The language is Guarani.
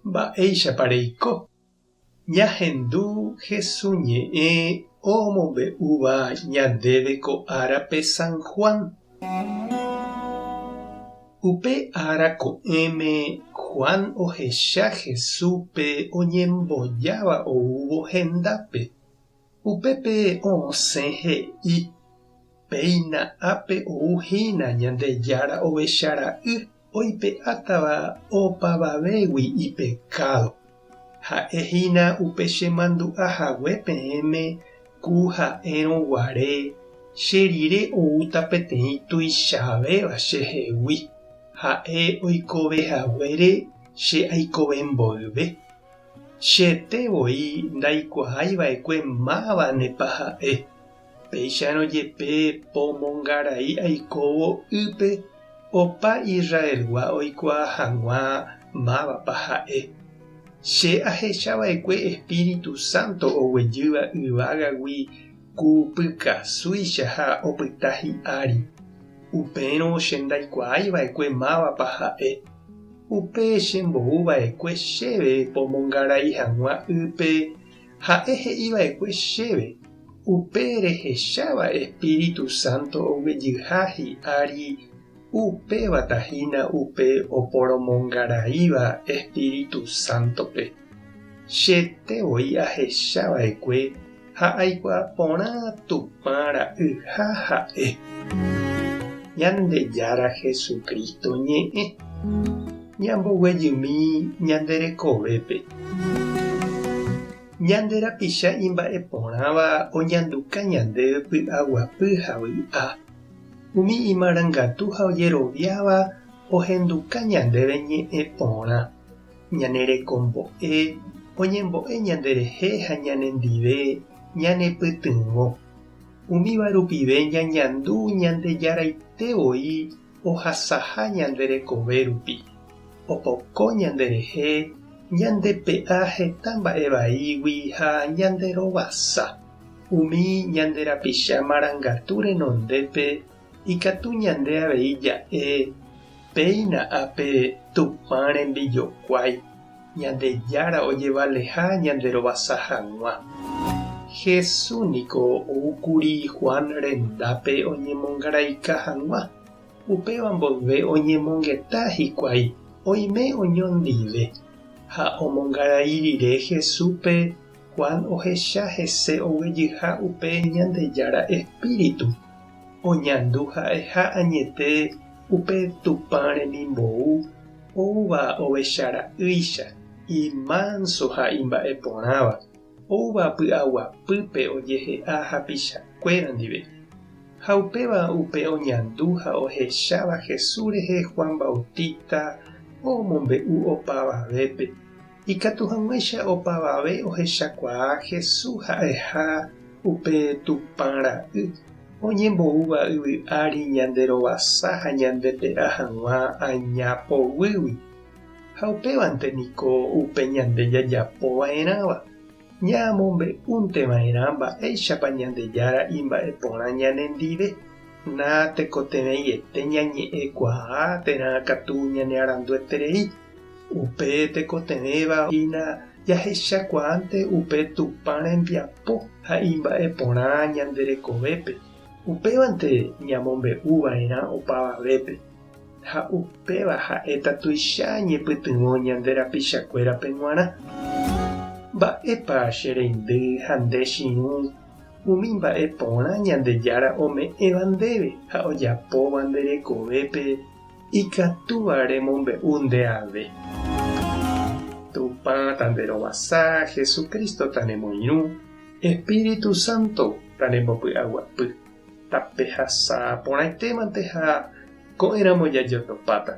Mba'éichapa reiko? Ñahendu Hesu ñe'ẽ omombe'úva ñandéve ko árape San Juan. Upe ára ko'ẽme Juan ohecha Jesúspe oñembojáva oúvo hendápe. Upépe osẽ he'i, Péina ápe ou hína Ñandejára ovecha ra'y oipe'átava opavavégui ipekádo. Ha'e hína upe chemandu'a hague peẽme ku ha'érõ guare, che rire oúta peteĩ tuichavéva chehegui, ha'e oikove haguére che aikove mboyve. Chete voi ndaikuaái va'ekue mávanepa ha'e. Péicharõ jepe pomongarai aikóvo ýpe opa Israelgua oikuaa hag̃ua mávapa ha'e. Che ahecha va'ekue Espíritu Santo oguejýva yvágagui ku pykasúicha ha opyta hi'ári. Upérõ che ndaikuaái va'ekue mávapa ha'e. Upe chembou va'ekue chéve pomongarai hag̃ua ýpe Ha'e he'i va'ekue chéve, Upe rehecháva Espíritu Santo oguejyha hi'ári, upévata hína upe oporomongaraíva Espíritu Sántope. Chete voi ahecha va'ekue ha aikuaa porã Tupã Ra'yha ha'e. Ñandejára Jesucristo ñe'ẽ. Ñamboguejymi ñande rekovépe. Ñande rapicha imba'eporãva oñanduka ñandéve py'aguapy ha vy'a. Umi imarangatu ha ojeroviáva ohenduka ñandéve ñe'ẽ porã. Ñane rekombo'e oñembo'e ñanderehe ha ñanendive ñanepytyvõ. Umíva rupive ñañandu Ñandejaraite voi ohasaha ñande rekove rupi, opoko ñanderehe, ñandepe'a heta mba'e vaígui ha ñanderovasa. Umi ñande rapicha marangatu renondépe ikatu ñande avei ja'e, Péina ápe Tupã rembijokuái, Ñandejára ojevaleha ñanderovasa hag̃ua. Jesús niko oúkuri Juan rendápe oñemongaraika hag̃ua. Upéva mboyve oñemongeta hikuái, oime oñondive. Ha omongarai rire Jesúspe, Juan ohecha hese oguejyha upe Ñandejára espíritu. Oñandu ha'eha añete upe Tupã remimbou oúva ovecha ra'ýicha, imánso ha imba'eporãva, oúva py'aguapýpe ojehe'a hapichakuéra ndive. Ha upéva upe oñandu ha ohecháva Jesús rehe Juan Bautista omombe'u opavavépe, ikatu hag̃uáicha opavave ohechakuaa Jesús ha'eha upe Tupã Ra'y, oñemboúva yvy ári ñande rovasa ha ñande pe'a hag̃ua aña poguýgui. Ha upévante niko upe ñande jajapo va'erãva, ñamombe'únte va'erã mba'éichapa Ñandejára imba'eporã ñanendive, natekotevẽiete ñañe'ẽkuaa térã katu ñanearandueterei. Upe tekotevẽva hína jahechakuaánte upe Tupã rembiapo ha imba'e porã ñande rekovépe, upévante ñamombe'u va'erã opavavépe. Ha upéva ha'éta tuicha ñepytyvõ ñande rapichakuérape g̃uarã. Mba'épa che reindy ha nde chirũ umi mba'e porã Ñandejára ome'ẽva ndéve ha ojapóva nde rekovépe Ikatúva remombe'u nde ave. Tupã tanderovasa, Jesucristo tanemoirũ, Espíritu Santo tanembopy'aguapy. Tapehasa porãitémante ha ko'ẽramo jajotopáta.